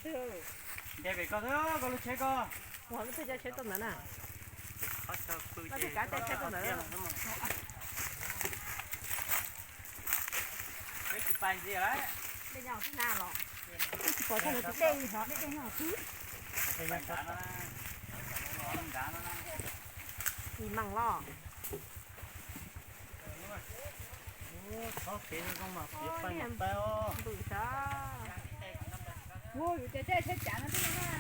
Nce pem koj xwb, koj lub tsheb koj. Ua lub tsheb, caij tsheb tuaj ntawd na. Koj twb kav caij tsheb tuaj ntawd. Peb tsis pais ntxiv lawm. Dej nyob twg na los? Tsis pom tau lawv tus dej li hov, dej nyob twg. Xi măng los. Thov kev zoo mas piav pais mas pais os. Npwm sav. Yus cov tsheb tsheb cav no twb no na.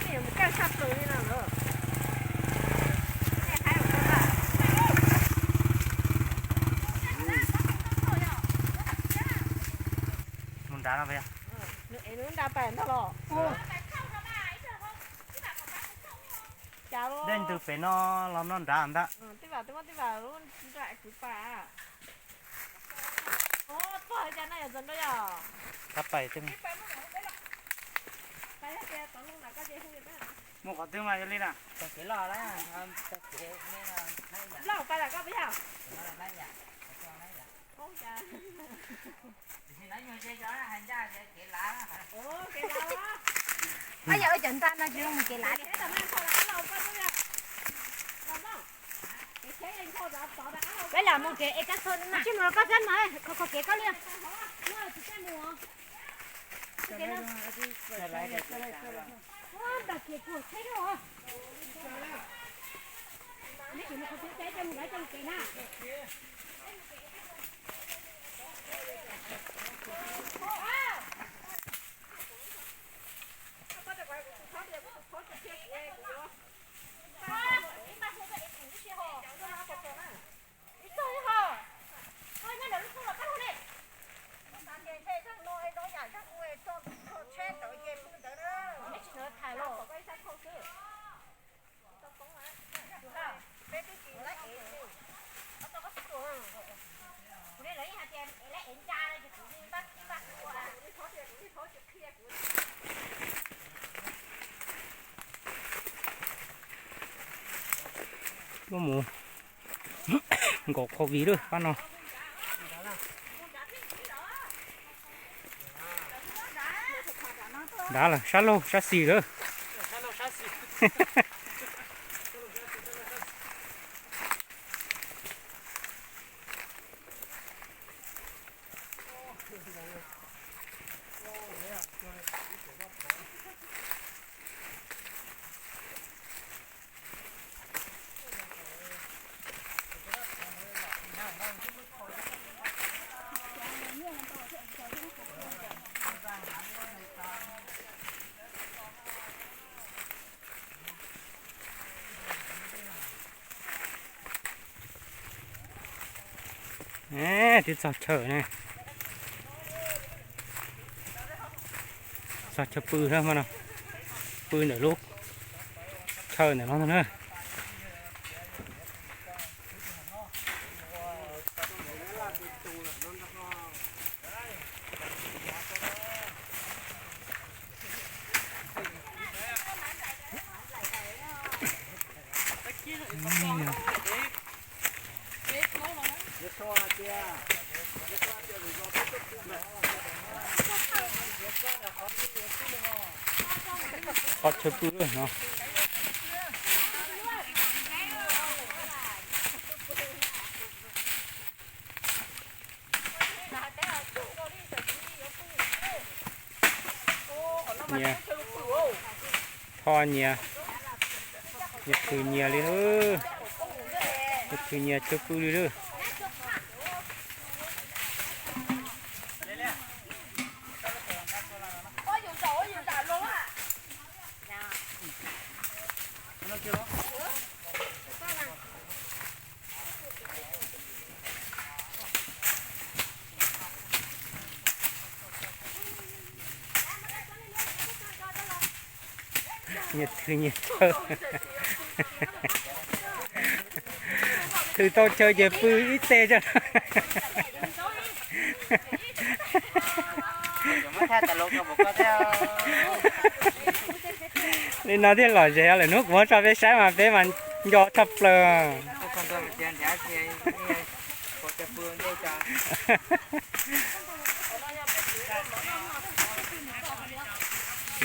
Nej yuav mus kaj tshaj plaws li no lawm. Mus nrad no, nws ev nws nra pais ntag los. Dej ntws pem no los no nrad ntag. Tej vam, tej vam lub nra kwv pais. Pog, cas no yog txog nrad yog? Tab pais tej. Mus qhov twg mas yog li na? Loj pais lawm koj puas yog? Ab, yog cov nra no tsis mus kev lav li. Peb lam mus kev es kab txhua na. Tsis mus los koj sab mas, kho kho kev koj li. Ntawm kev puas tsheb os. Neb tsis mus qhov twg, coj mus lawv coj mus kev na. Muab mus nkaum COVID lawm pab no. Nrad lawm, sab laug sab xis lawm. Twb txog chaw ne. Txog chaw pw thiab mas no. Pw ntawm lub chaw ntawm no ntag na. Qhov chaw pw no. Nyias, tho nyias, nyias thwm nyias li lawm. Nyias thwm nyias chaw pw li lawm. Nyias thwm nyias chaw. Thwm tau chaw ces pw ib teg tso. Li no thiaj lom zem, lwm hnub kuv muab tso peb saib mas peb mas nco tshaj plaws. Ua, qhov no yog peb tsis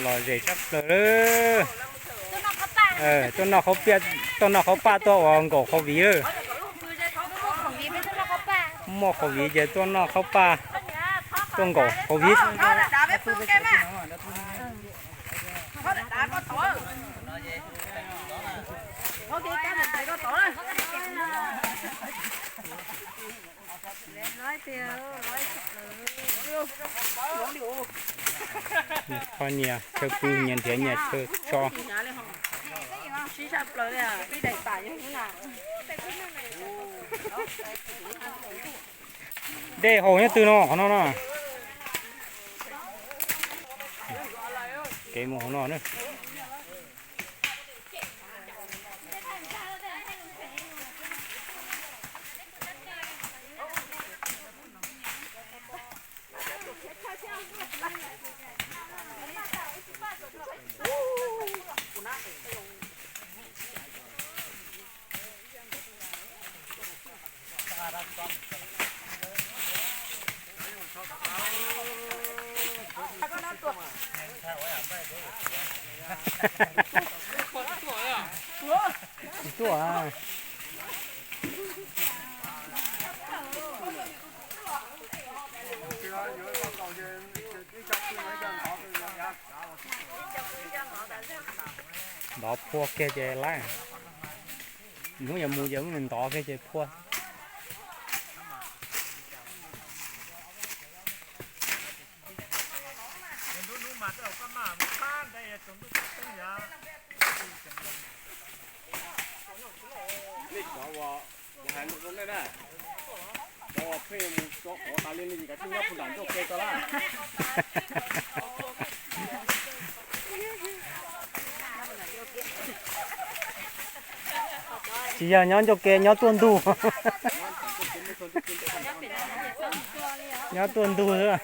Los zem tshaj plaws lawm. Tuaj noj qhauv paj, tuaj noj qhauv paj tuaj ua nkaum qhauv viv lawm. Muaj qhauv viv ces tuaj noj qhauv paj, tuaj nkaum qhauv viv. Nyias qhov nyias chaw pw, nyias nrhiav nyias chaw tso. Dej haus nyob twg no, qhov no no. Kev mus hauv no na. Tsis tuaj. Ntov phua kiag ces laib. Hnub yuav mus ces mus ntov kiag ces phua. Nej cov uas kuv hais lus rau nej na, cov uas pheej mus tso quav tas li no ces kav tsij nyob puag nram ncauj ke tso lawm. Tsis yog nyob ncauj ke, nyob tuaj ntug. Nyob tuaj ntug xwb.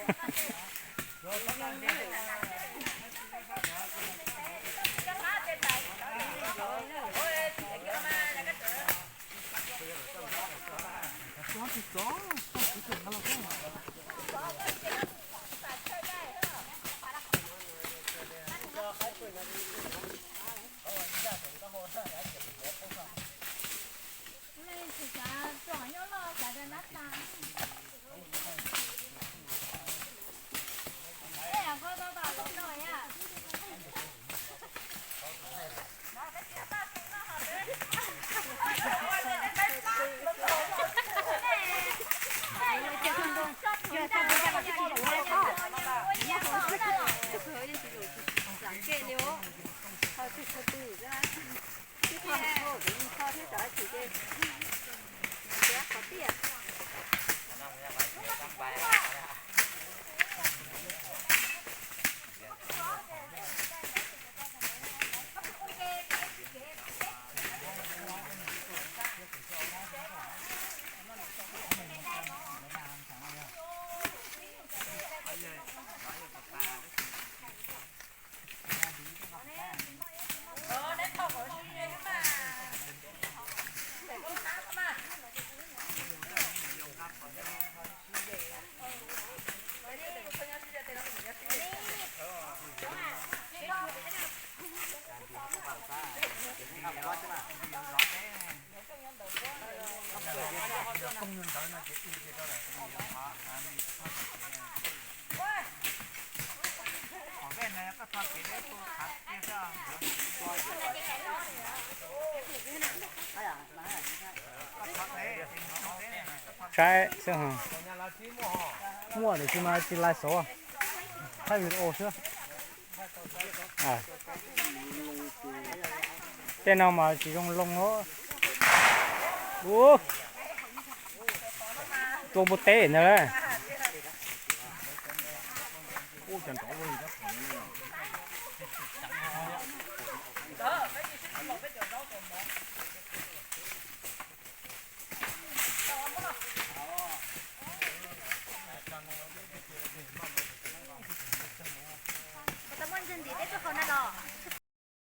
Saib xwb, muaj tiam sis mas tsis lais xov, thaij video xwb. Tej no mas tsis zoo loo os. Ua npua teb ntag. Puas tau muaj ntsis ntim tej txoj qhau na los?